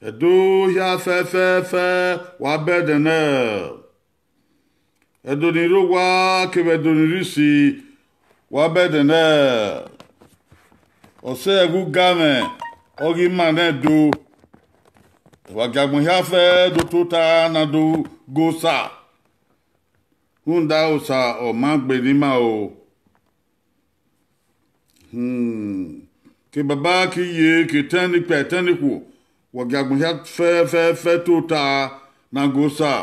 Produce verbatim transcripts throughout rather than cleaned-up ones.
Ẹdo hia fẹfẹfẹ, wa bẹdẹ nẹ. Ẹdo ni rre owa kevbe ẹdo ni rre isi, wa bẹdẹ nẹ. Ọ sẹ ẹghẹ ugamwẹ, ọ ghi ma nẹ do. Wa gie agbọn hia fẹ do tota na do go Osa. Rhunmwuda Osa ọ ma gbe ne ima o. Hmm. Ke baba ke iye ke etẹn ne ikpia etẹn ne ikhuo, wa gie agbọn hia fẹfẹfẹ tota na go Osa.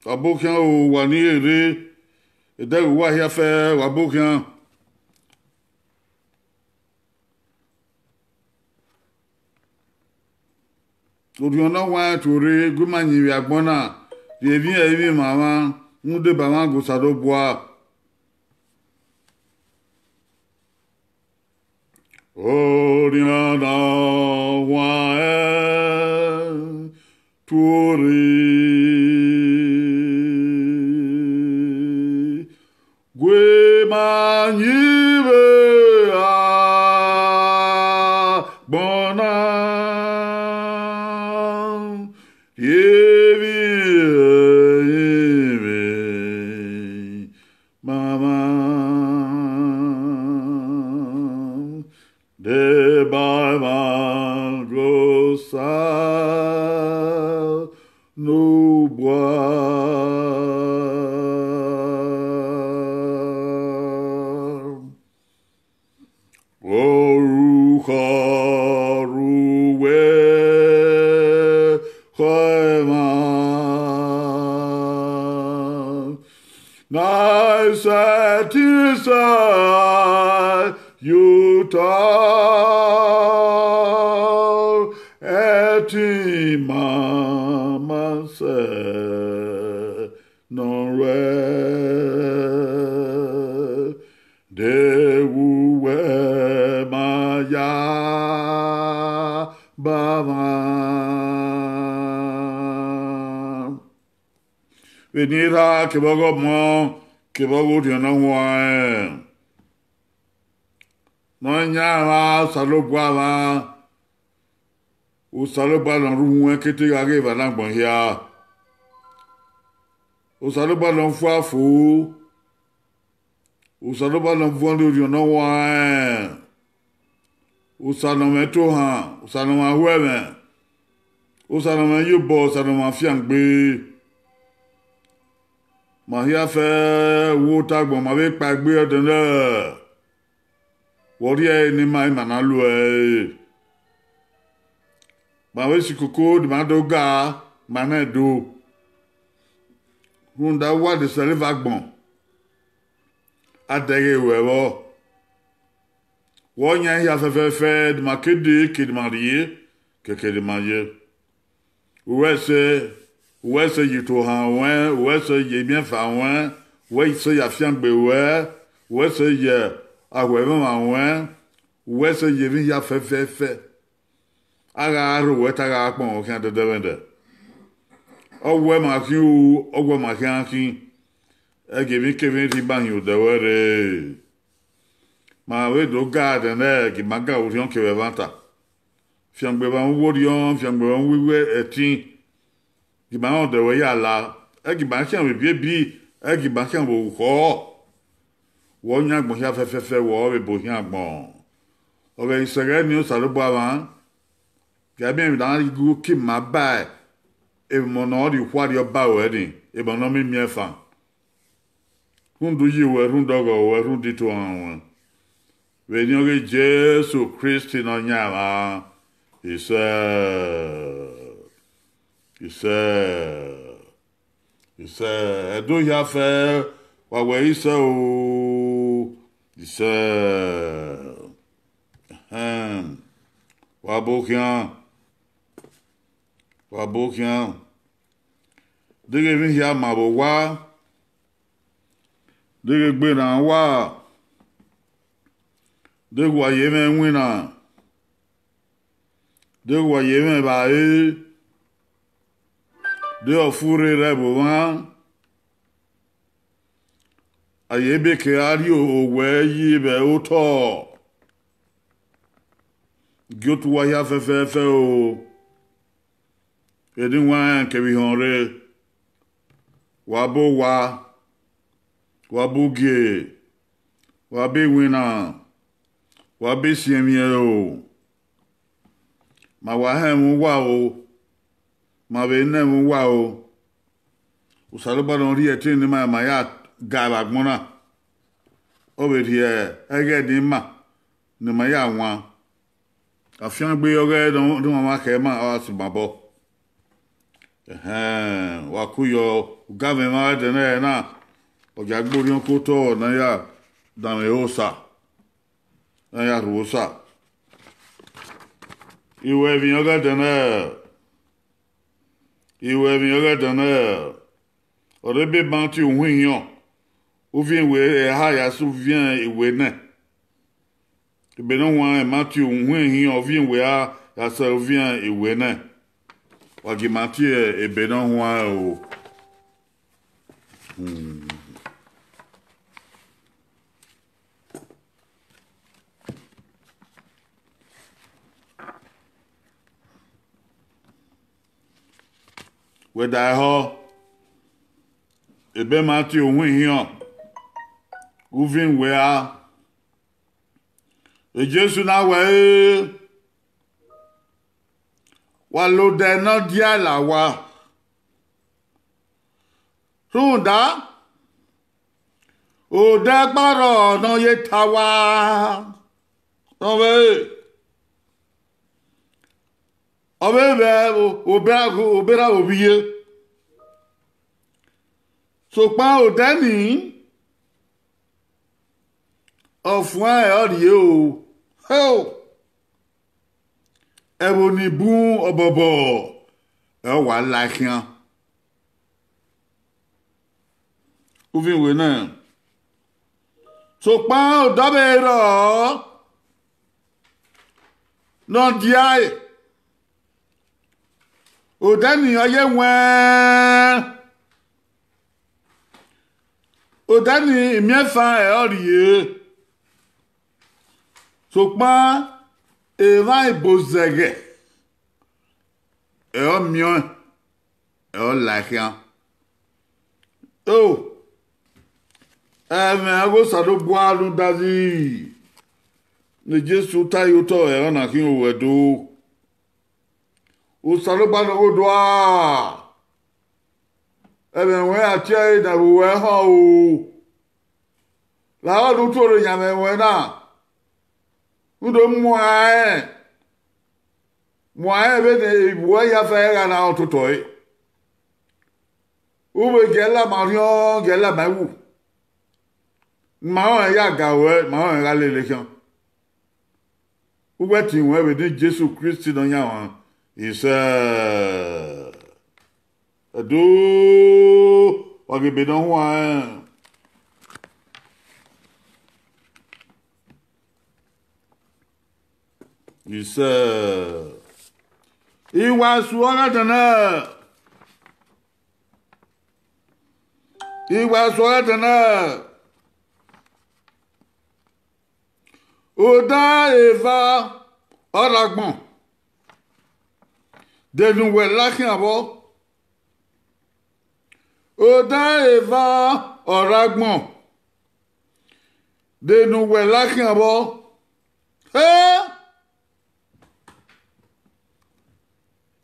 Wa bọ khian o, wa ni rre, edẹghe uwa hia fẹ, wa bọ khian. Orhiọn ne ọ huanrẹn tuorre, gu ima yin vbe agbọn na, rhie emwi ẹrinmwi ma mwa, rhunmwuda eba mwa gu Osanobua. Orhiọn ne ọ huanrẹn tuorre, gu ima yin vbe agbọn na, rhie emwi ẹrinmwi ma mwa, deba emwa gu Osanobua. Orukhọ ru uwẹ khẹ emwa, na i sẹtin sẹ ye otọ, ẹtin ma ma sẹ nọ ruẹ, de vbe uwẹ ma ya ba mwa. Vbene erha kevbe ọghe ọmọ kevbe ọghe orhiọn ne ọ huanrẹn, ne ọ yan emwa Osanobua mwa, Osanobua ne ọ rre uhunmwu ẹkete gha ghe evba na agbọn hia. Osanobua ne ọ fua fo, Osanobua ne ọ vuọn ne orhiọn ne ọ huanrẹn, Osa ne ọ mwẹ itohan, Osa ne ọ mwẹ ahuẹmwẹ, Osa ne ọ mwẹ iyobọ, Osa ne ọ mwẹ afiangbe. Ma hia fẹ wo ta agbọn, ma vbe kpa egbe ẹdẹnẹ. Wẹ ọ rhie ẹre ne ima, ima na lu ẹre. Ma vbe si koko ne ima do ga, ma nẹ do. Rhunmwuda uwa de sẹrivẹ agbọn, a dẹghe ruẹ vbọ. Wẹ ọ yan hia fẹfẹfẹ, ne ima ke dee, ke ne ima rrie, keke ne ima ye. Uwẹ sẹ, uwẹ sẹ ye itohan ruẹn, uwẹ sẹ ye imiẹnfan ruẹn, uwẹ sẹ ye afiangbe ruẹ, uwẹ sẹ ye ahuẹmwẹmwa ruẹn, uwẹ sẹ ye emwi hia fẹfẹfẹ. A gha rho wẹ ta gha kpọnmwẹ khian dẹdẹmwẹdẹ. Ọ wẹ ma khin ru, ọ wẹ ma khian khin, ẹghẹ emwikemwi rhie ima hin odẹ ruẹ rre. Ma vbe do ga ẹdẹnẹ, gie ima ga orhiọn kevbe ẹmwata. Fiangbe emwa uwu orhiọn, fiangbe emwa uwu ẹtin, gie ima rẹn odẹ ruẹ ya la, ẹ gie ima khian vbe ebiebi, ẹ gie ima khian vbe orukhọ. Wẹ ọ yan agbọn hia fẹfẹfẹ, wẹ ọ vbe ebo hian agbọn. Ọ ghẹ i sẹ ẹghẹ nii, Osanobua mwa, gie a miẹn emwi ne a ghi gu ke ima ba emọ ne ọ rhie okhuo rrie ọba ruẹ ni, emọ ne ọ miẹn imiẹnfan. Rhunmwuda uyi ruẹ, rhunmwuda ọghọ ruẹ, rhunmwuda itohan ruẹ. Vbe eni ọghe Jesu Kristi Nọyaẹnmwa, isẹ, isẹ, isẹ, ẹdo hia fẹ, wa wẹ isẹ o, isẹ, ẹhẹn, wa bọ khian, wa bọ khian. Deghẹ emwi hia ma vbe owa, deghẹ egbe na wa, deghẹ uwa ye mwẹ winna, deghẹ uwa ye mwẹ vba re, deghẹ ọfurre rre ẹvbo mwa, a ye bekẹe a rhie owẹ yi vbe otọ. Gie otu uwa hia fẹfẹfẹ o, eni wanrẹn kevbe ihọn rre, wa bu owa, wa bu ugie, wa bu iwinna, wa bu isiẹnmwiẹn o. Ma wa họn ẹmwẹ uwa o, ma vbe nọ ẹmwẹ uwa o. Osanobua ne ọ rhie ẹtin ne ima ma ya ga vbe agbọn na, ọ vbe rhie ẹghẹ ne ima ne ima ya wan. Afiangbe ọghẹ ne ọmwa khẹ ma, ọ gha sẹ ima obọ. Ẹhẹn, wa ku yọ, ugamwẹ mwa ẹdẹ nẹ na, ọ ya gbe orhiọn ke otọ ne a ya danmwẹ Osa, ne a ya rhu Osa. Iwẹ emwi ọghẹdẹ nẹ, iwẹ emwi ọghẹdẹ nẹ, ọ rre ebe Matiu uhunmwu ihiọn, uviẹn iwe eha ya sẹ uviẹn iwe nẹ. Ebe ne ọ huanrẹn Matiu uhunmwu ihiọn, uviẹn iwe eha ya sẹ uviẹn iwe nẹ. Wa gie ima tie ebe ne ọ huanrẹn o. Hmm. Wẹ da ẹhọ, ebe Matiu uhunmwu ihiọn, uviẹn iwe eha. Jesu na wẹẹ, wa la odẹ ne ọ dia la owa. Rhunmwuda, odẹ ọkpa rrọọ ne ọ ye ta owa, ọ vbe, ọ vbe vbe obera, obera vbe ovbi ye. Sokpan odẹ nii, ọfuan ẹre ọ rhie o. Heo! Ẹvbo ni bun ọbọbọ, ẹ wa la khian. Uviẹn iwe nẹ. Sokpan odẹ vbe rrọọ ne ọ dia ẹre, odẹ ni ọ ye wẹẹn, odẹ ni imiẹnfan ẹre ọ rhie, sokpan emwa ebo zẹghẹ ẹre ọ miẹn ọẹn, ẹre ọ la khian. O, ẹmwẹ ọghe Osanobua rhunmwuda zẹ ne Jesu ta ye otọ ẹre ọna khian owẹ do. Osanobua ne ọ ghe odua, ẹmwẹ ruẹn a tie ẹre ne ẹvbo ruẹ họn o. Lahọ ne u tuorre yan ẹmwẹ ruẹn na, u do muẹn rẹn, muẹn rẹn vbene ivbi uẹ ya fẹ gha na rẹn ototọ ẹre. U vbe gie ẹe la ma orhiọn, gie ẹe la ma iwu. Ma rẹn ya ga ruẹ, ma rẹn gha lele khian. Uwẹ te iruẹn vbe ne Jesu Kristi Nọyaẹnmwa, isẹ. Ẹdo, wa ghe ebe ne ọ huanrẹn. Isẹ. Iwẹ esu ọghe ẹdẹ nẹ. Iwẹ esu ọghe ẹdẹ nẹ. Odẹ eva ọ rre agbọn, de ne uwẹ la khian vbọ? Odẹ eva ọ rre agbọn, de ne uwẹ la khian vbọ? He!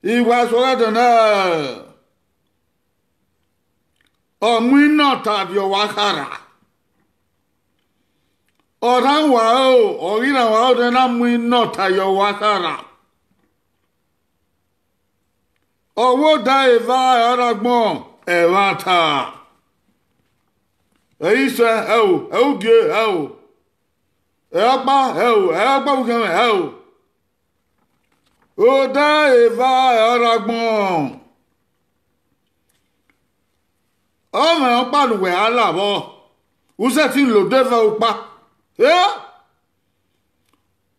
Iwẹ esu ọghe ẹdẹ nẹ. Ọ mu inọta rhie ọwa khara. Ọ rhan uwa ro, ọ ghi rhan uwa ro ne a na mu inọta ye ọwa khara. Ọ wẹ odẹ eva, ẹ ọ rre agbọn, ẹmwata. Ẹ i sẹ, ẹ o, ẹ ugie, ẹ o, ẹ ọkpa, ẹ o, ẹ ọkpa vbe ughẹnmwẹ, ẹ o. Odẹ eva, ẹ ọ rre agbọn. Ọmwẹ ọkpa ne uwẹ a la vbọ, u sẹtin la odeva ukpa. E,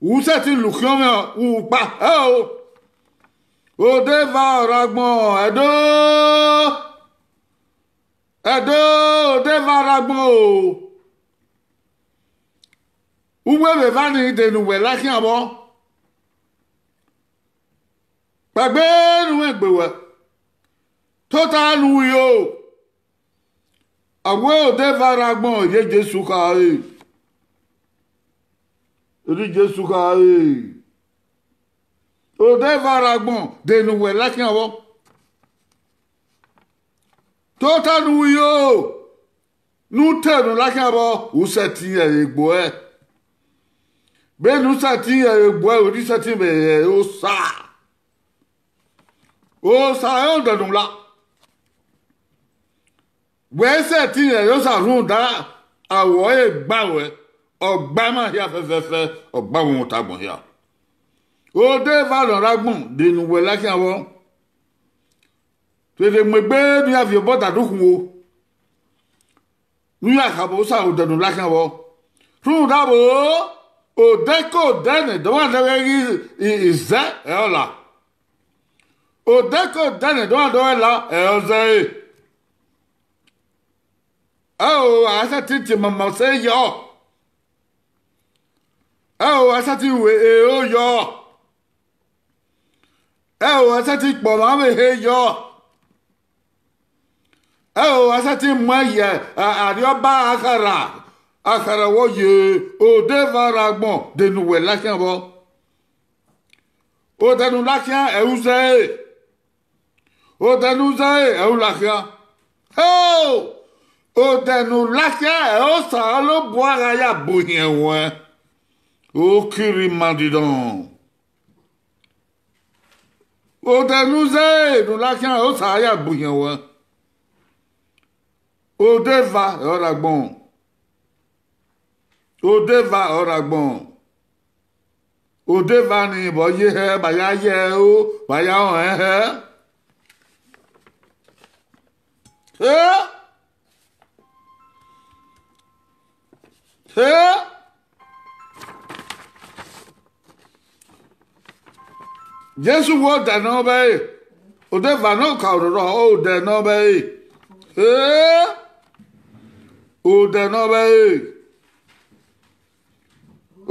u sẹtin la ukhiọnmwẹ ukpa. Ẹo, odeva ọre agbọn, ẹdo, ẹdo, odeva ọre agbọn o. Uwẹ vbe eva nii de ne uwẹ la khian vbọ. Kpaegbe ne u mwẹ egbe ruẹ, tota ne u ri o. A wẹ odeva ọre agbọn, erriọ Jesu khare, erriọ Jesu khare. Odeva ọre agbọn de ne uwẹ la khian vbọ. Tota ne u ri o. Ne u te ne u la khian vbọ, u sẹtin rẹn vbe egbe uẹ. Vbene u sẹtin rẹn vbe egbe uẹ, u sẹtin vbe rẹn Osa. Osa ọre odẹ ne u la. Wẹ sẹtin rẹn Osa rhunmwuda, awẹ ọre gba ruẹ, ọ gba ima hia fẹfẹfẹ, ọ gba mwẹ ota agbọn hia. Odeva ọre agbọn de ne uwẹ la khian vbọ. Rherhe mu egbe ne u ya viọ obọ da do khuo, ne u ya khama Osa odẹ ne u la khian vbọ. Rhunmwuda vbo, odẹ ke odẹ ne dọmwadẹ ghẹ ghi izẹ ẹre ọ la. Odẹ ke odẹ ne dọmwadẹ ghẹ la ẹre ọ zẹre. Ẹo, a sẹtin tie mama ọse yọ. Ẹo, a sẹtin ru ero yọ. Ẹo, a sẹtin kpọmwa vbe ehe yọ. Ẹo, a sẹtin mu ẹn ye arriọba akhara, akhara vbe oye. Odeva ọre agbọn de ne uwẹ la khian vbọ. Odẹ ne u la khian ẹre u zẹre. Odẹ ne u zẹre ẹre u la khian. Ho! Odẹ ne u la khian ẹre Osanobua gha ya bu hin ẹwẹn. Okiri ma didọn. Odẹ ne u zẹre ne u la khian ẹre Osa ya bu hin ẹwẹn. Odeva ọre agbọn. Odeva ọre agbọn. Odeva ni vbe ọ ye hẹ, vbe a ya ye ẹre o, vbe a ya rẹn hẹ. Hẹ? Hẹ? Jesu wẹẹ odẹ ne ọ vbe ẹre, odeva ne ọ ka orhorhọ, odẹ ne ọ vbe ẹre. Hẹ? Odẹ ne ọ vbe ẹre.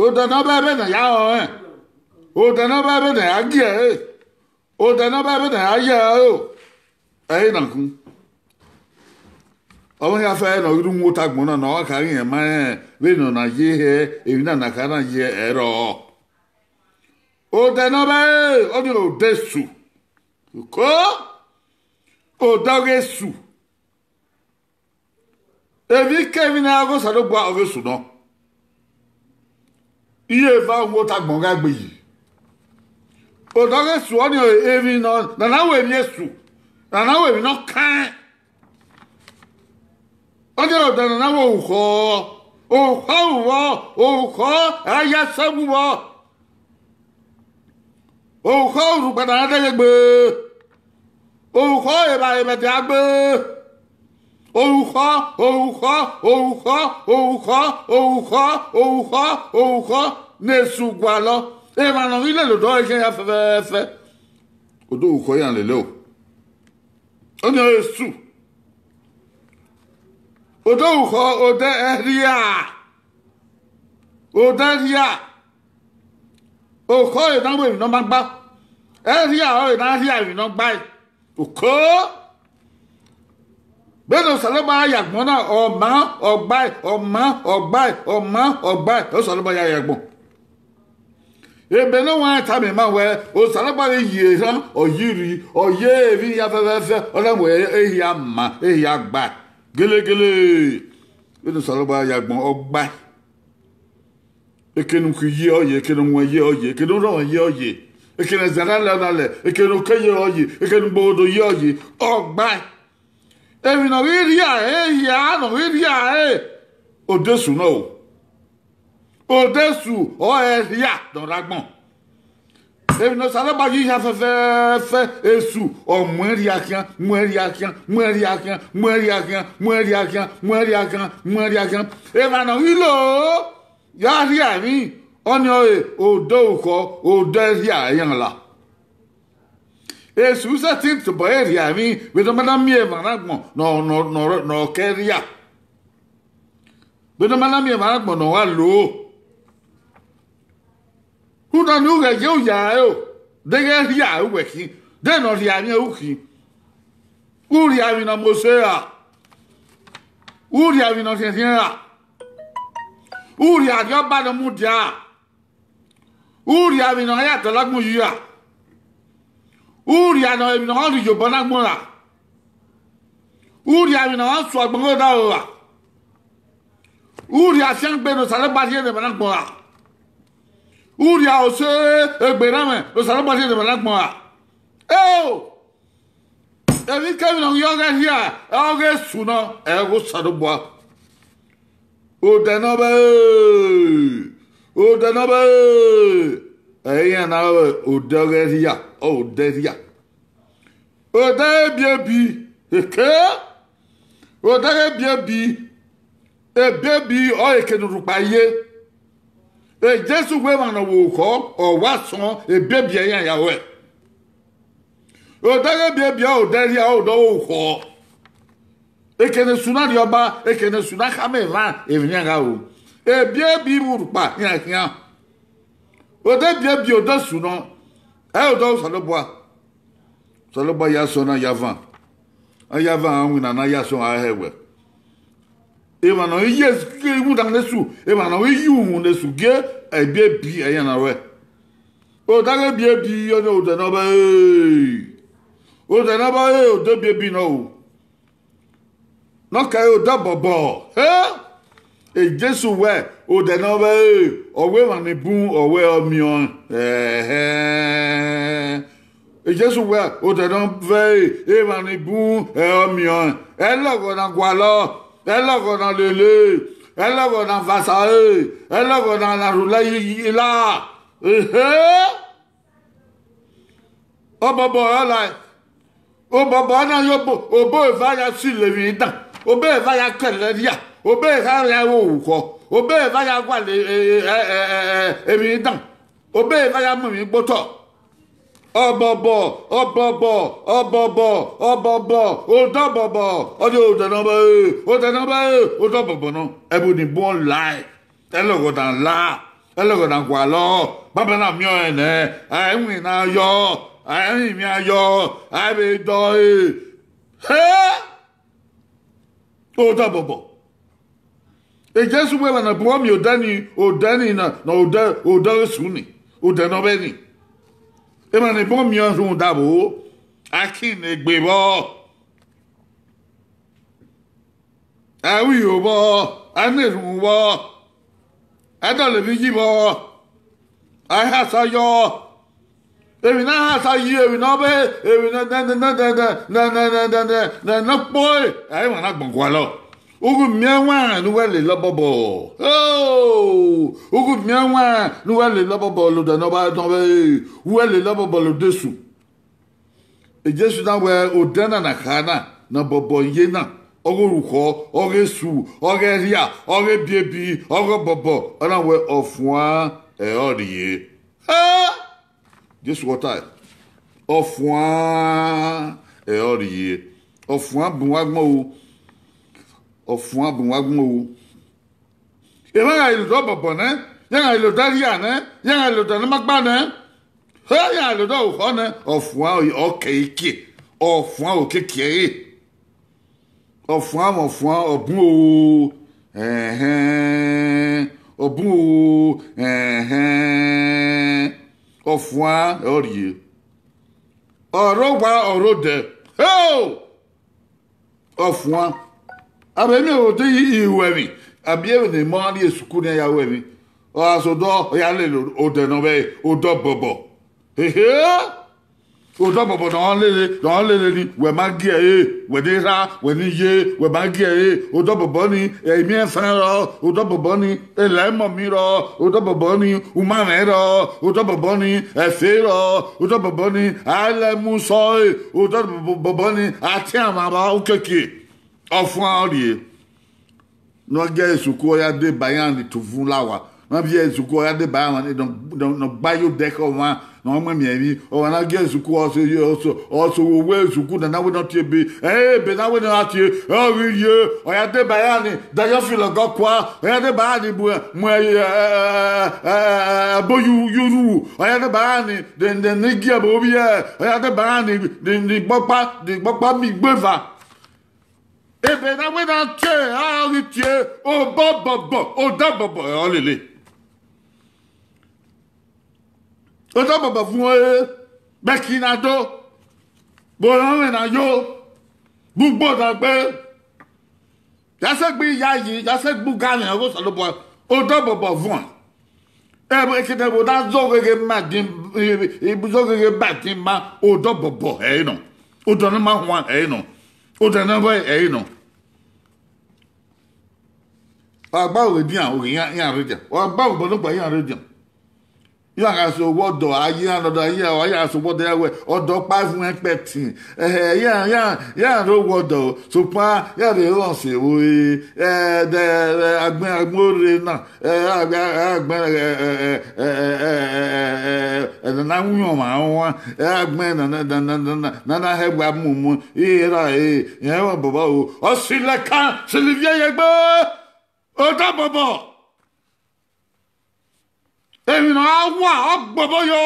Odẹ ne ọ vbe ẹre vbene a ya rẹn ọnrẹn. Odẹ ne ọ vbe ẹre vbene a gie ẹre. Odẹ ne ọ vbe ẹre vbene a ya ẹre o. Ẹre na khin. Ọmwa hia fẹ ne ọ ghi rre uhunmwu ota agbọn na, ne ọ gha kha rẹn ma rẹn vbene ọ na ye hẹ, emwi na na kha na ye ẹrọ. Odẹ ne ọ vbe ẹre, ọnii odẹ Esu. Ko, odẹ ọghe Esu. Emwikemwi ne a ghe Osanobua ọghe Esu nọ. Iye eva uhunmwu ota agbọn gha gbe yi. Odẹ ọghe Esu ọnii emwi nọ, ne a na ru emwi Esu, ne a na ru emwi ne ọ kan. Ọnii odẹ ne a na ru orukhọ, orukhọ ru vbọ, orukhọ a ya sẹ wu vbọ. Orukhọ rhugba ne a na dẹghe gbe. Orukhọ evbare vbe ẹdẹ a gbe. Orukhọ, orukhọ, orukhọ, orukhọ, orukhọ, orukhọ, orukhọ, ne Esu gualọ. Emwa ne ọ ghi lele odẹ ọre khian ya fẹfẹfẹ, odẹ orukhọ iran lele o. Ọnii ọre Esu. Odẹ orukhọ, odẹ ẹrhia. Odẹ ẹrhia. Orukhọ ọre ne a ru emwi ne ọ ma gba. Ẹrhia ọre ne a rhia emwi ne ọ gbae. Oko. Vbene Osanobua ya agbọn na, ọ ma, ọ gbae, ọ ma, ọ gbae, ọ ma, ọ gbae, Osanobua ya ya agbọn. Ebe ne ọ wa tama ima wẹẹ, Osanobua ghi ye erhan, ọ ye irri, ọ ye emwi hia fẹfẹfẹ, ọ na wẹẹ ehia ma, ehia gbae. Gelegele, vbene Osanobua ya agbọn, ọ gbae. Eke ne ukhin ye ọ ye, eke ne ọwẹn ye ọ ye, eke ne orhọnmwẹ ye ọ ye, eke ne ẹzẹ na lẹ ọ na lẹ, eke ne oke ye ọ ye, eke ne ugbohodo ye ọ ye, ọ gbae. Emwi ne ọ ghi rhia ẹre hia, ne ọ ghi rhia ẹre, odẹ Esu nọ o. Odẹ Esu ọre rhia ne ọ rre agbọn. Emwi ne Osanobua yi hia fẹfẹfẹ, Esu ọ muẹn rhia khian, muẹn rhia khian, muẹn rhia khian, muẹn rhia khian, muẹn rhia khian, muẹn rhia khian, muẹn rhia khian. Emwa ne ọ ghi lo ya rhia emwi, ọnii ọre odẹ orukhọ, odẹ rhia iran la. Esu sẹtin tobọ ẹre rhia emwi vbene ọ ma na miẹn emwa na agbọn ne ọ, ne ọ, ne ọ, ne ọ kẹ rhia. Vbene ọ ma na miẹn emwa na agbọn ne ọ gha lo. Rhunmwuda ne u ghẹ ye uya ẹre o, deghẹ rhia uwẹ khin, de ne ọ rhia emwi u khin. U rhia emwi ne ọ mose ra? U rhia emwi ne ọ rhiẹnrhiẹn ra? U rhia rhie ọba ne ọ mudia ra? U rhia emwi ne ọ ya dọlọ agbọn yi ra? U rhia ne emwi ne ọ rhie iyobọ ne agbọn ra? U rhia emwi ne ọ su agbọn ghe odaro ra? U rhia afiangbe ne Osanobua rhie ne emwa na agbọn ra? U rhia ose egbe erhanmwẹ ne Osanobua rhie ne emwa na agbọn ra? Eo! Emwikemwi ne ọ ghi ọghe rhia, ọghe Esu nọ, ẹ ghe Osanobua. Odẹ ne ọ vbe re, odẹ ne ọ vbe re, ẹ i re iran na re odẹ ọghe rhia, ọ odẹ rhia. Odẹ ebiebi, eke, odẹ ebiebi, ebiebi ọre eke ne urhukpa ye. Jesu wẹ emwa ne ọ vbe orukhọ, ọ wa sọn ebiebi iran ya ruẹ. Odẹ ebiebi ọre odẹ rhia, ọre odẹ orukhọ. Eke ne Esu na rhie ọba, eke ne Esu na khama emwa, emwi ne iran gha ru. Ebiebi vbe urhukpa iran khian. Odẹ ebiebi odẹ Esu nọ, ẹ odẹ Osanobua. Osanobua ya sẹ ọna ya van, a ya van winna ne a ya sẹ ọna hẹ wẹ. Emwa ne ọ ye iwunna ne Esu, emwa ne ọ ye uhunmwu ne Esu gie, ebiebi iran na ruẹ. Odẹ ebiebi ọnii odẹ ne ọ vbe re, odẹ ne ọ vbe re, odẹ ebiebi nọ o. Ne ọ kẹre odẹ ọbọbọ, e, Jesu wẹ, odẹ ne ọ vbe re, ọ wẹ emwa ni bun, ọ wẹ ọ miẹn ọẹn. Ẹhẹn. Jesu wẹ, odẹ ne ọ vbe re, emwa ni bun, ẹ ọ miẹn ọẹn. Ẹlọghọ na gualọ, ẹlọghọ na lele, ẹlọghọ na vasa re, ẹlọghọ na, na rhulẹ yi, yi la. Ehe! Ọbọbọ ọre ọ lae. Ọbọbọ na ye obo, obo eva ya silo emwi dan, obo eva ya kẹlẹ rhia, obo eva ya ru orukhọ, obo eva ya gualọ e, e, e, e, e, emwi dan, obo eva ya mu emwi gbe otọ. Ọbọbọ, ọbọbọ, ọbọbọ, ọbọbọ, odẹ ọbọbọ, ọ de odẹ ne ọ vbe re, odẹ ne ọ vbe re, odẹ ọbọbọ nọ, ẹvbo ni bun ọ lae. Ẹlọghọ na la, ẹlọghọ na gualọ, banbanna miẹn ọẹn nẹ, a i winna yọ, a i rinmwian yọ, a i vbe dọe. He! Odẹ ọbọbọ. Jesu wẹ emwa ne bun ọ miẹn odẹ ni, odẹ ni na, na odẹ, odẹ Esu ni, odẹ ne ọ vbe ni. Emwa ne bun ọ miẹn rhunmwuda vbo, a kin ne egbe vbọ. A ru iro vbọ, a na erhunmwu vbọ, a dọlọ emwi yi vbọ, a i hasa yọ. Emwi ne a hasa yi, emwi ne ọ vbe, emwi ne, ne, ne ọ kpọe, a i mwẹ na gbọn gualọ. U ghi miẹn ẹwaẹn ne uwẹ lele ọbọbọ. O, u ghi miẹn ẹwaẹn ne uwẹ lele ọbọbọ lodẹ ne ọ vbe, ne ọ vbe, uwẹ lele ọbọbọ lodẹ Esu. Jesu na wẹ odẹ na na kha na, ne ọbọbọ ye na, ọghe orukhọ, ọghe Esu, ọghe ẹrhia, ọghe ebiebi, ọghe ọbọbọ, ọ na wẹ ọfuan ẹre ọ rhie. Ha! Jesu ọ tae, ọfuan ẹre ọ rhie. Ọfuan bun uwa agbọn o, ọfuan bun uwa agbọn o. Emwa gha lele odẹ ọbọbọ nẹ, iran gha lele odẹ ẹrhia nẹ, iran gha lele odẹ ne ọ ma gba nẹ, iran gha lele odẹ orukhọ nẹ, ọfuan ọ kẹ ekie, ọfuan ọ kẹ ekie ẹre. Ọfuan mwẹ ọfuan, ọ bun o, ẹhẹn, ọ bun o, ẹhẹn, ọfuan ẹre ọ rhie. Ọ rre owa, ọ rre odẹ, heo! Ọfuan. A vbe miẹn odẹ iruẹmwi, a biẹ vbene emọ rrie sukuru ne iran ya ru ẹmwi, ọ gha sẹ odẹ, ọ ya lele odẹ ne ọ vbe odẹ ọbọbọ. Hehe! Odọ bọbọ ne ọ lele, ne ọ lele ni, wẹ ma gie ẹre, wẹ ne erha, wẹ ne iye, wẹ ma gie ẹre. Odọ bọbọ ni, ẹ, imiẹnfan rọ, odọ bọbọ ni, elẹmọmi rọ, odọ bọbọ ni, umamwẹ rọ, odọ bọbọ ni, ẹfe rọ, odọ bọbọ ni, alẹmusọ, odọ bọbọ ni, atianmwa vba okiekie. Ọfuan ọ rrie. Ne ọ gie ẹre sukuru, ọ ya deba iran ni tuvun la owa. Ne ọ viẹ ẹre sukuru, ọ ya deba iran ni nọ, nọ, nọ gba ye odẹ khẹ ọmwa, ne ọ mu emiẹn emwi. Ọmwa na gie ẹre sukuru, ọ sẹ, ọ sẹ, ọ sẹ owo wẹ sukuru na, na wẹ ne ọ tie ebe. Ẹ, ebe na wẹ ne ọ tie, ọ ghi rrie, ọ ya deba iran ni, da yọ filọ gọ kua, ọ ya deba iran ni mu, mu, ẹ, ẹ, ẹ, ẹ, ẹ, ẹ, ẹbo yu, yu ru, ọ ya deba iran ni, de, de, ne gie ẹbo vbiẹ, ọ ya deba iran ni, ni, ni gbọkpa, ni gbọkpa mi gbeva. Ebe na wẹ na tie, a ghi tie, obọ bọbọ, odọ bọbọ ọ lele. Odọ bọbọ vuọn ẹre, bẹki na do, vbe orọnmwẹ na yo, vbe ugbo na gbe, ya sẹ gbe iyayi, ya sẹ gbe ugamwẹ, ọghe Osanobua, odọ bọbọ vuọn. Ẹvbo ekedẹ vbe na zọghe ghe ma din, zọghe ghe ba din ma, odọ bọbọ ẹre nọ. Odọ ne ma huan ẹre nọ. Odọ ne ọ vẹ ẹre nọ. Ọ gba vbe dian, oghe iran, iran rre dian. Ọ gba vbe obọ nọgba, iran rre dian. Iran gha sẹ owa ọdọ, a ye iran nọdọ, a ye iran, ọ ya sẹ owa ọdọ ya wẹ, ọdọ ọkpa vuọn ẹkpẹtin. Ẹhẹ, iran, iran, iran rre owa ọdọ, sokpan iran vbe rẹn ọse vbe ore, ẹ, dẹ, ẹ, agbọn, agbọn orre na. Ẹ, a, a, a gbẹn, ẹ, ẹ, ẹ, ẹ, ẹ, ẹ, ẹ, ẹ, ẹ, ne a na winna ọmwa ọmwa, ẹ, a gbẹn na, na, na, na, na, na, na hẹ wa mumu, i ra, e, irẹn mwẹ bọbọ o. Ọ si lẹkan, sẹ ne ivie ye egbe, odọ bọbọ. Emwi ne ọ gha wa, ọ gbobọ yọ.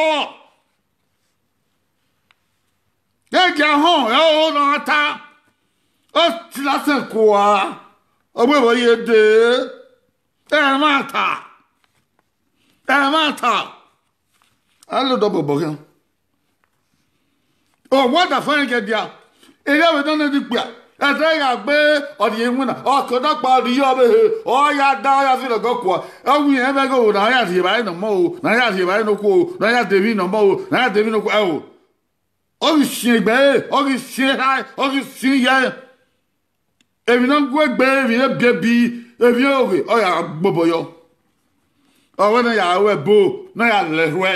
Ghẹ gie ahọn, ẹ, o na ta. Ọ si lẹkan kua, ọ wẹ vbe ọ ye dee. Ẹmwata, ẹmwata, a lẹ odọ bọbọ khian. Ọ wa da fẹn gẹ dia, erriọ vbe nọ nẹ ne ikpia, ẹdẹ gha gbe ọ rhie iwinna, ọ ke odọ kpa ọ rhie ọvbehe, ọ ya da, ọ ya fi lọgọ kua, ọ wi irẹn vbe ẹghẹ o, ne a ya rhie evbare ne ọ mọ o, ne a ya rhie evbare ne okhuo o, ne a ya de emwi ne ọ mọ o, ne a ya de emwi ne okhuo ẹo. Ọ ghi siẹn egbe ẹre, ọ ghi siẹn erha ẹre, ọ ghi siẹn iyẹ ẹre. Emwi ne ọ gu egbe, emwi ne biẹbi, emwi oghe, ọ ya gbobọ yọ. Ọ wẹ ne ọ ya ru ẹbo, ne ọ ya lẹ rhuẹ,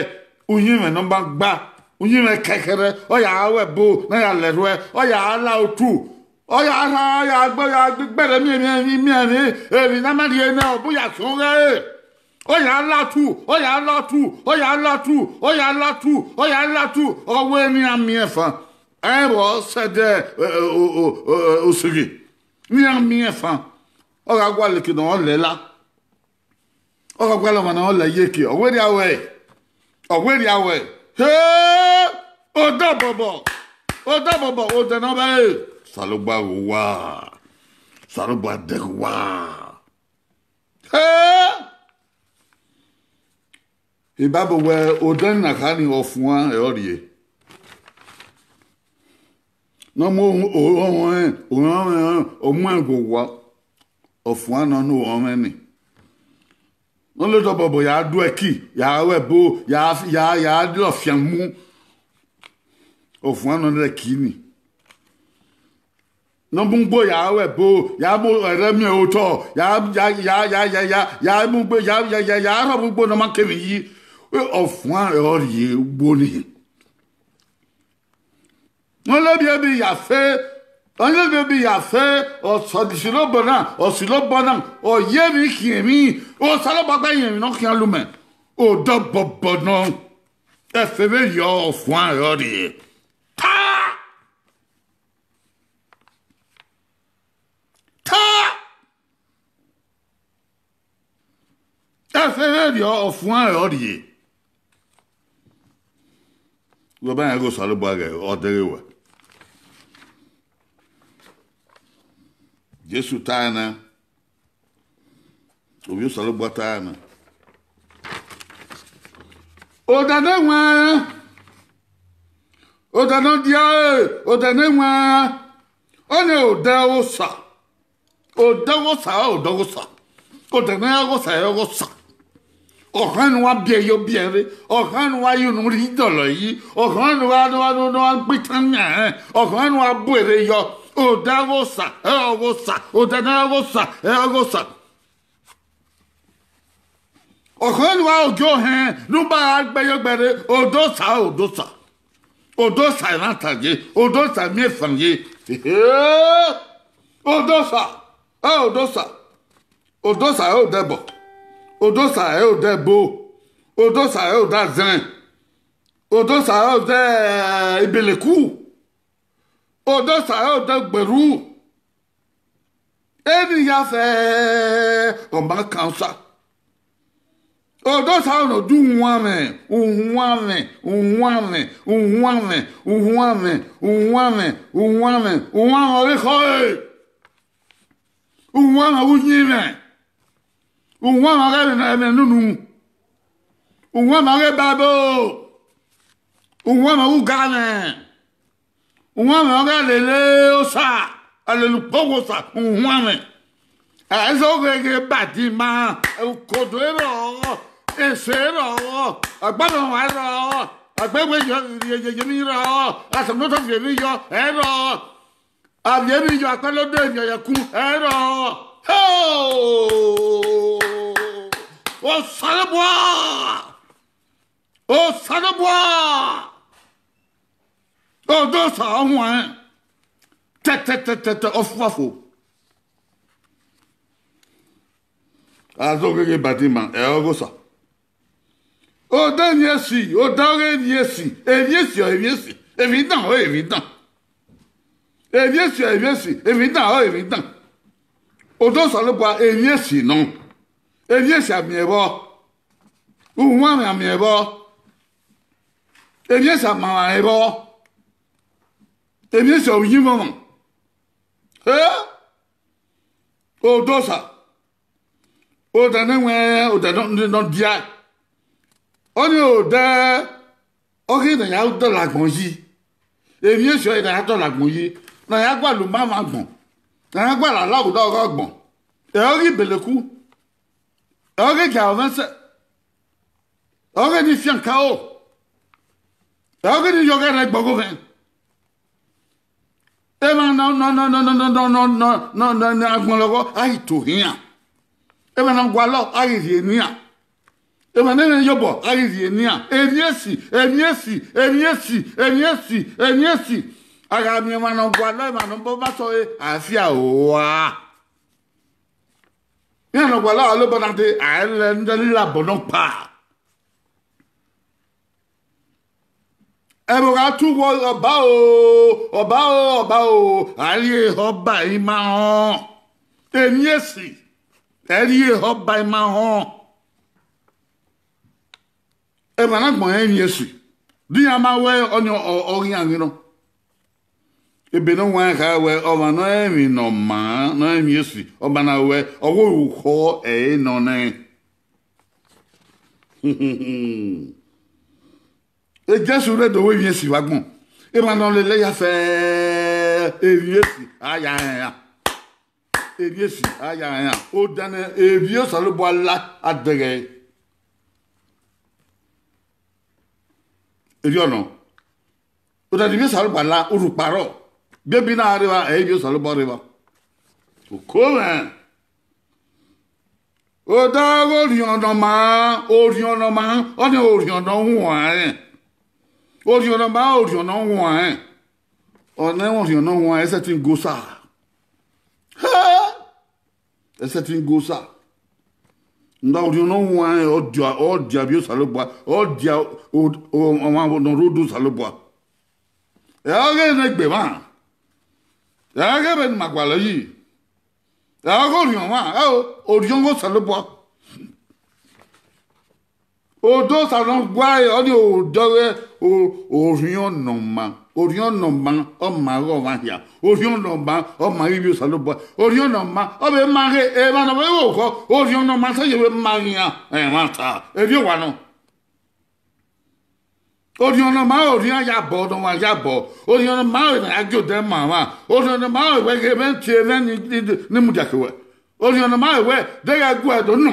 uyinmwẹ ne ọ ma gba, uyinmwẹ kẹkẹrẹ, ọ ya ru ẹbo, ne ọ ya lẹ rhuẹ, ọ ya la otu, ọ ya rhan, ọ ya gbe, ọ ya gbe, gbẹrẹ miẹn, miẹn, miẹn, miẹn, emwi ne a ma rhie nẹ, ọ bu ya sọn ghẹ. Ọ ya la otu, ọ ya la otu, ọ ya la otu, ọ ya la otu, ọ ya la otu, ọ wẹ ne iran miẹn fan. Ẹ vbọ sẹdẹ, ẹ, ẹ, o, o, o, osighi. Ne iran miẹn fan. Ọ gha gualọ eke ne ọ lẹ la. Ọ gha gualọ ọmwa ne ọ lẹ ye eke. Ọ wẹ rhia wẹ. Ọ wẹ rhia wẹ. He! Odọ bọbọ. Odọ bọbọ. Odẹ ne ọ vbe ẹre. Osanobua ghe uwa. Osanobua dẹghe uwa. He! Bible wẹ odẹ na kha ni ọfuan ẹre ọ rhie. Ne ọ mu orọnmwẹ, orọnmwẹ, ọ muẹn ghe owa, ọfuan nọ ne orọnmwẹ ni. Ne ọ lele odọ bọbọ ya du ẹki, ya ru ẹbo, ya, ya, ya lọfian mu. Ọfuan nọ ne ẹki ni. Ne ọ mu ugbo ya ru ẹbo, ya mu ẹrẹ miẹn otọ, ya, ya, ya, ya, ya, ya, ya mu ugbo, ya, ya, ya, ya rhọvbe ugbo ne ọ ma kevbe yi. Ọfuan ẹre ọ rhie ugbo ni. Ọ lele Ebi ya fe, ọ lele Ebi ya fe, ọ silo obọ na, ọ silo obọ na, ọ ye emwi khian emwi, Osanobua gba yẹn emwi ne ọ khian lu mẹ. Odọ bọbọ nọ, ẹfe vberriọ ọfuan ẹre ọ rhie. Ta! Ta! Ẹfe vberriọ ọfuan ẹre ọ rhie. Wẹ ba rẹn ghe Osanobua ghẹ ọ dẹghe wẹ. Jesu ta ẹre na, ovbi Osanobua ta ẹre na. Odẹ ne wẹn, odẹ ne ọ dia ẹre, odẹ ne wẹn, ọnii odẹ Osa. Odẹ ọghosa, odẹ ọghosa. Odẹ ne ọghosa, ọghosa. Ọkhan ne uwa biẹ ye obiẹre, ọkhan ne uwa ye unu rhie idọlọ yi, ọkhan ne uwa ne uwa ne uwa gbe itan yan rẹn, ọkhan ne uwa bu erre yọ. Odẹ ọghe Osa, ẹ ọghe Osa, odẹ ne ọghe Osa, ẹ ọghe Osa. Ọkhan ne uwa ogie ohẹn ne u ba gha gbe ye ogbe rre, Odẹ Osa, Odẹ Osa. Odẹ Osa emwa ta ye, Odẹ Osa miẹn fan ye. Odẹ Osa, ẹ Odẹ Osa. Odẹ Osa ẹ odẹ ẹbọ, Odẹ Osa ẹ odẹ ẹbo, Odẹ Osa ẹ odẹ azẹn, Odẹ Osa ẹ odẹ ibeleku, Odẹ Osa ẹ odẹ gberru. Emwi ya fẹ, ọ ma kan Osa. Odẹ Osa ne ọ du uhuanmwẹ, uhuanmwẹ, uhuanmwẹ, uhuanmwẹ, uhuanmwẹ, uhuanmwẹ, uhuanmwẹ, uhuanmwẹ ọghe ekhọe, uhuanmwẹ ọghe uyinmwẹ, uhuanmwẹ ọghe ẹmwẹ, ẹmwẹ nunu, uhuanmwẹ ọghe Bible, uhuanmwẹ ọghe ugamwẹ, uhuanmwẹ ọghe alele Osa, alele ukpogho Osa, uhuanmwẹ. Ẹzọ gheghe badima, ukodo rrọọ, ese rrọọ, ọgbaọmwa rrọọ, ọgbaẹvbo yevbe rrọọ, asẹmwẹdọtọ viọ emwi yọ ẹrrọọ, a viọ emwi yọ akpẹlọdọ emwi ọyẹkun ẹrrọọ. Ho! Osanobua! Osanobua! Odẹ Osa ọ huanrẹn tẹtẹtẹtẹ ọfuanfo. Azọ gheghe badima, ẹ ọghe Osa. Odẹ emwi esi, odẹ ọghe emwi esi, emwi esi ọ emwi esi, emwi dan ọ emwi dan. Emwi esi ọ emwi esi, emwi dan ọ emwi dan. Odẹ Osanobua emwi esi nọ, emwi esi a miẹn vbọ, uhuanmwẹ a miẹn vbọ, emwi esi a ma rẹn vbọ, emwi esi ọ vbe uyinmwẹ ọmwa. Ẹ, Odẹ Osa, odẹ ne ẹwẹn, odẹ ne ọ dia, ọnii odẹ ọghe ne a ya dọlọ agbọn yi, emwi esi ọre ne a ya dọlọ agbọn yi, ne a ya gualọ uma mwẹ agbọn, ne a ya gualọ alaghodọ ọghe agbọn, ẹ ọghe ibeleku, ẹ ọghe giaọmwẹsẹ, ẹ ọghe ne ifianka ro, ẹ ọghe ne iyọghẹ rre ẹgbẹe ọghe ovẹn. Emwa ne agbọn lọghọ a ghi to ohian, emwa ne ọ gualọ a ghi rhie ne iran, emwa ne ẹmwẹ ye obọ a ghi rhie ne iran. Emwi esi, emwi esi, emwi esi, emwi esi, emwi esi. A gha miẹn emwa ne ọ gualọ, emwa ne ọ bọ ọmwa sẹ ọre, a fia ua. Iran ne ọ gualọ gha la obọ na dee, a i lẹ ne abọ nọ kpa. Ẹvbo gha tu wọ, Ọba o, Ọba o, Ọba o, a rhie ehọ ba ima họn. Emwi esi, ẹ rhie ehọ ba ima họn. Emwa na gbọn rẹn emwi esi, de iran ma wẹ ọnii ọghe iran ghi nọ? Ebe ne ọ wanrẹn kha wẹ ọmwa ne ọ rẹn emwi ne ọ maa, ne ọ rẹn emwi esi, ọmwa na wẹ ọghe orukhọ ẹre nọ nẹ. Jesu rre do wẹ emwi esi vbe agbọn, emwa ne ọ lele ya fẹ, emwi esi a ya rẹn iran, emwi esi a ya rẹn iran. Odẹ ne emwi Osanobua la adẹghẹ, erriọ nọ. Odẹ ne emwi Osanobua la, urhukpa rrọọ, biẹbi na rre evba, ẹ i emwi Osanobua rre evba. Oko mwẹ. Odẹ ọghe orhiọn ne ọ maa, orhiọn ne ọ maa, ọnii orhiọn ne ọ huanrẹn. Orhiọn ne ọ maa, orhiọn ne ọ huanrẹn. Ọ ne ẹmwẹ orhiọn ne ọ huanrẹn, ẹ sẹtin gu Osa. Ẹ sẹtin gu Osa. Nda orhiọn ne ọ huanrẹn, ọ dia, ọ dia vbe Osanobua, ọ dia o-, o-, ọmwa ne ọ rre odẹ Osanobua. Ẹ ọghe ne egbe mwa, ẹ ọghe vbene ima gualọ yi, ẹ ọghe orhiọn mwa, ẹ o, orhiọn ọghe Osanobua. Odẹ Osa ne ọ guae, ọnii odẹ ọghe o-, orhiọn ne ọ maa, orhiọn ne ọ maa, ọ maa ọghe ọmwa hia, orhiọn ne ọ maa, ọ maa ghi vbe Osanobua, orhiọn ne ọ maa, ọ vbe ma ghe emwa ne ọ vbe vbe oghọ, orhiọn ne ọ maa sẹ ye vbe ma ghe iran ẹmwata, erriọ owa nọ. Orhiọn ne ọ maa, orhiọn ya bọ, ne ọmwa ya bọ, orhiọn ne ọ maa, ọre ne a gie odẹ ma mwa, orhiọn ne ọ maa, wẹ ghe mwẹ tie mwẹ ni, ni, ni mudia ke wẹ, orhiọn ne ọ maa, wẹ deghẹ gu ẹre do nọ.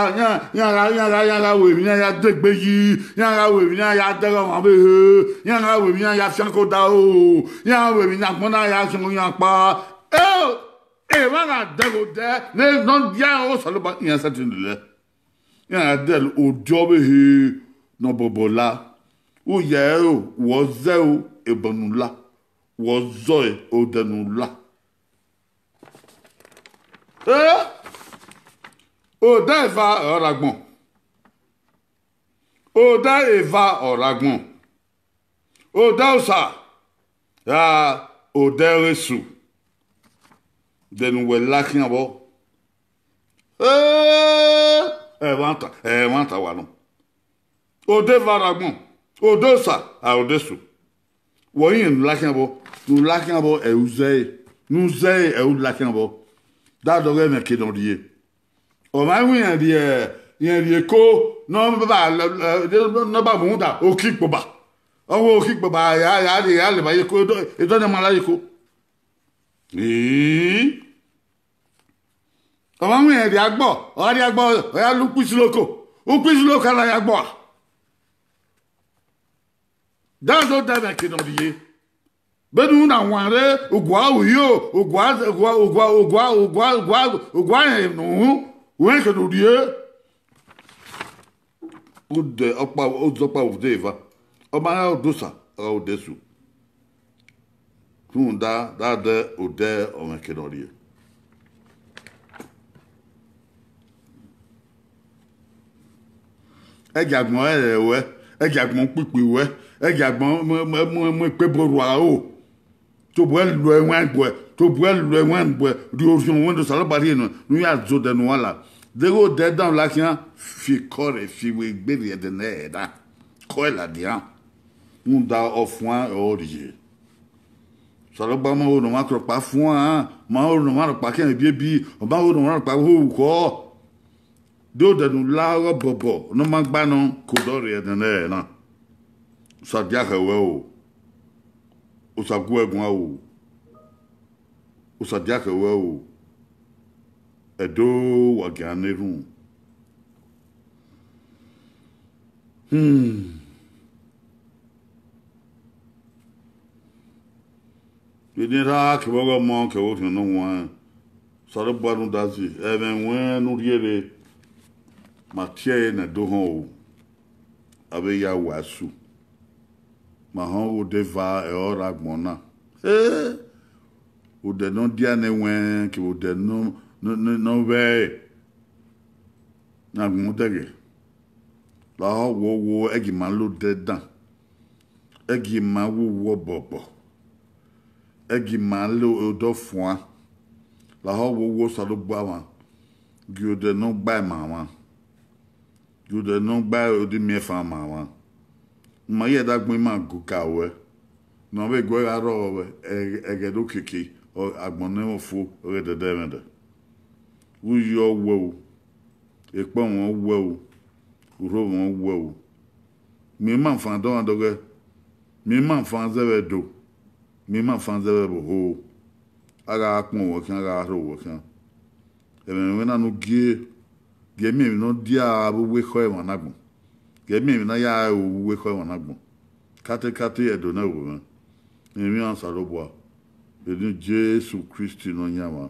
iran gha, iran gha, iran gha, iran gha ru emwi ne iran ya degbe yi, iran gha ru emwi ne iran ya dẹghe ọmwa ọvbehe, iran gha ru emwi ne iran ya fian ke odaro, iran gha ru emwi ne agbọn na ya khian iran kpa. Eo, emwa na dẹghe odẹ ne nọ dia Osanobua, iran sẹtin lele. Iran gha dẹ odẹ ọvbehe ne ọ bọbọ la. U ya ẹro, wẹ ọ zẹ ẹro, ebọ ne u la, wẹ ọ zẹ odẹ ne u la. Eh, odẹ eva ọre ọ rre agbọn. Odẹ eva ọre ọ rre agbọn. Odẹ Osa, ra odẹ ọghe Esu. Odẹ ne uwẹ la khian vbọ. Eh, ẹmwata, ẹmwata wa nọ. Odẹ eva ọre ọ rre agbọn, odẹ Osa, ra odẹ Esu. Wẹ ọre irẹn ne u la khian vbọ, ne u la khian vbọ ẹre u zẹ ẹre, ne u zẹ ẹre ẹre u la khian vbọ. Dadẹ ọghe ẹmwẹ eke ne ọ rrie. Ọmwa iwinna rhie, irẹn rhie eko, ne ọ ba, ne ọ ba mu rhunmwuda okhi ikpogba. Ọ wẹ okhi ikpogba ya, ya rhie, ya leva ye eko, edọ, edọ ne ma la ye eko. Ii. Ọmwa iwinna rhie agbọ, ọ gha rhie agbọ, ọ ya la ukpo isiloko, ukpo isiloko a na ya agbọ a. Dadẹ odẹ ẹmwẹ eke ne ọ rrie. Vbene u na wanre, u gua ru yo, u gua, u gua, u gua, u gua, u gua, u gua, u gua rẹn unu, u rẹn eke ne u rrie. Odẹ ọkpa, odẹ ọkpa vbe odẹ eva, ọ ma gha odẹ Osa, ọ gha odẹ Esu. Rhunmwuda, dadẹ odẹ ọmwẹ eke ne ọ rrie. Ẹgiagbọn ẹrẹrẹ ruẹ, ẹgiagbọn ukpikpi ruẹ, ẹgiagbọn mu, mu, mu, mu ekpebo rua ro. Tobọ ẹre lu ẹwaẹn gbuẹ, tobọ ẹre lu ẹwaẹn gbuẹ, rhie orhiọn wẹ ne Osanobua rhie nọ, ne u ya zẹ odẹ ne uwa la. Deghẹ odẹ dan u la khian, fi ekọ rẹ, fi iwegbe rhie ẹdẹ ne ẹre na, kọ ẹre ladian. Rhunmwuda ọfuan ọre ọ rhie. Osanobua ma ho ne ọmwa rhọkpa fuan, ma ho ne ọmwa rhọkpa khian ebiebi, ọ ma ho ne ọmwa rhọkpa ho ukhọ. De odẹ ne u la ọghe ọbọbọ ne ọ ma gba nọ, ke odẹ ọre ẹdẹ ne ẹre na. Osa diakhẹ ruẹ o, Osa gu ẹre guan o, Osa diakhẹ ruẹ o, Ẹdo wa gia na erhunmwu. Hmm. Vbene erha kevbe ọghe ọmọ kevbe orhiọn ne ọ wan, Osanobua rhunmwuda zẹ ẹmwẹ ruẹn ne u rhie rre, ma tie ẹre ne ẹdẹ ohọn o, a vbe ya wa ẹsu. Ma họn ghe odeva ẹre ọ rre agbọn na. Odẹ ne ọ dia ne ẹwẹn kevbe odẹ ne ọ vbe ẹre, ne agbọn dẹghe. Lahọ wowo, ẹgie ima la odẹ dan, ẹgie ima wowo ọbọbọ, ẹgie ima la odẹ ọfuan. Lahọ wowo, Osanobua mwa, gie odẹ ne ọ gbae ma mwa, gie odẹ ne ọ gbae odẹ imiẹnfan ma mwa. Ma ye ẹdẹ agbọn ima gu ka ruẹ, ne ọ vbe guẹ gha rrọọ vbe ẹghẹ ne okiekie agbọn ne ọ fo ọghe ẹdẹdẹmwẹdẹ. Uyi ọ wuẹ o, ekpọnmwẹ ọ wuẹ o, urhomwẹ ọ wuẹ o. Miẹn ima fan dọmwadẹ ọghẹ, miẹn ima fan zẹ vbe Ẹdo, miẹn ima fan zẹ vbe ẹvbo ho. A gha kpọn wẹ khian, a gha rho wẹ khian. Ẹmwẹ mwẹ na ne u gie, gie miẹn emwi ne ọ dia vbe uwu ekhọe emwa na agbọn, gie miẹn emwi ne a ya ru vbe uwu ekhọe emwa na agbọn. Katekate Ẹdo ne ẹvbo mwẹ, emwi Osanobua, vbe eni Jesu Kristi Nọyaẹnmwa,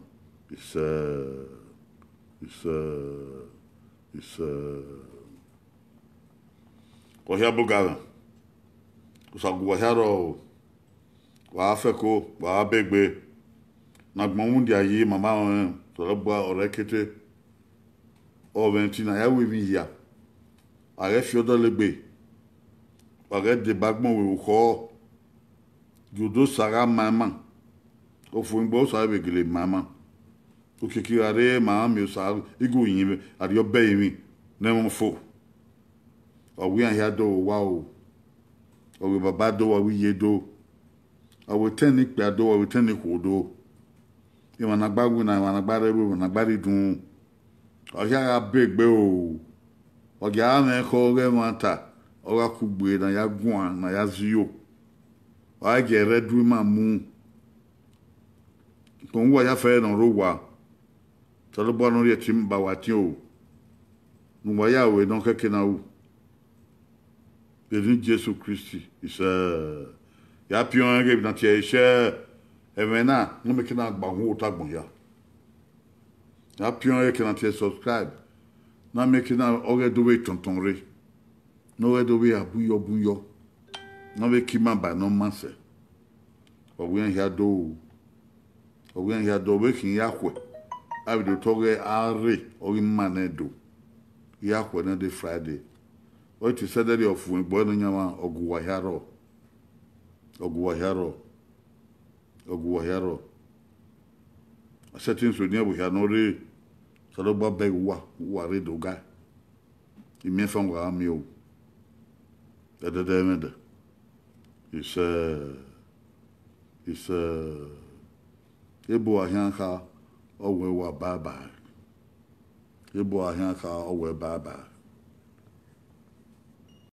isẹ, isẹ, isẹ. Ọ hia bogaghẹ, Osa gu uwa hia rrọọ o, wa gha fẹko, wa gha begbe, ne agbọn mudia yi mama rẹn, Osanobua ọ rre ẹkete, ọ mwẹ ẹtin ne a ya ru emwi hia, a ghẹ fi ọdọ legbe, a ghẹ deba agbọn vbe vbe okhọ, gie odẹ Osa gha ma ima, ofuẹn egbe Osa vbe gele ma ima, okiekie gha rre ma miẹn Osa igue uyinmwẹ, arriọba ẹrinmwi ne ẹmwẹ fo. Ọ wẹ iran hia do vbe owa o, ọ wẹ baba do, ọ wẹ iye do, ọ wẹ etẹn ne ikpia do, ọ wẹ etẹn ne ikhuo do. Emwa ne a gba winna, emwa ne a gba rre ẹvbo, emwa ne a gba rre idun, ọ hia gha begbe o. Ọ gia mwẹ ekhọe ọghe ẹmwata, ọ gha kugbe ne a ya guan, ne a ya zio, ọ gha gie ẹrrẹ du ima mu. Uwa ya fẹrẹ ne ọ rre owa, Osanobua ne ọ rhie ẹtin ba uwa ẹtin o, ne uwa ya ru ne ọ khẹke na ru. Vbe eni Jesu Kristi, isẹ. Ya piọn ẹre ghe emwi na tie ẹre, isẹ. Ẹmwẹ na ne ọ mieke na gba uhunmwu otọ agbọn hia. Ya piọn ẹre ke na tie subscribe, ne a mieke na ọghe do vbe tọntọn rre, ne ọghe do vbe ra buyọ buyọ, ne ọ vbe ke ima ba ne ọ ma sẹ. Ọ wẹ iran hia do, ọ wẹ iran hia do, ọ vbe khin ya khuẹ, a vbe do tọghe a rre ọghe ima nẹ do, ya khuẹ ne de Friday. Ọ te sẹ ẹdẹrriọ, ofuẹn egbe Nọyaẹnmwa, ọ gu uwa hia rrọọ, ọ gu uwa hia rrọọ, ọ gu uwa hia rrọọ. A sẹtin so eni ẹvbo hia ne ọ rre, Osanobua bẹghe uwa, uwa rre do ga, imiẹnfan wa gha miẹn o, ẹdẹdẹmwẹdẹ, isẹ, isẹ. Ebo a hian kha, ọ wẹ wa bye bye. Ebo a hian kha, ọ wẹ bye bye.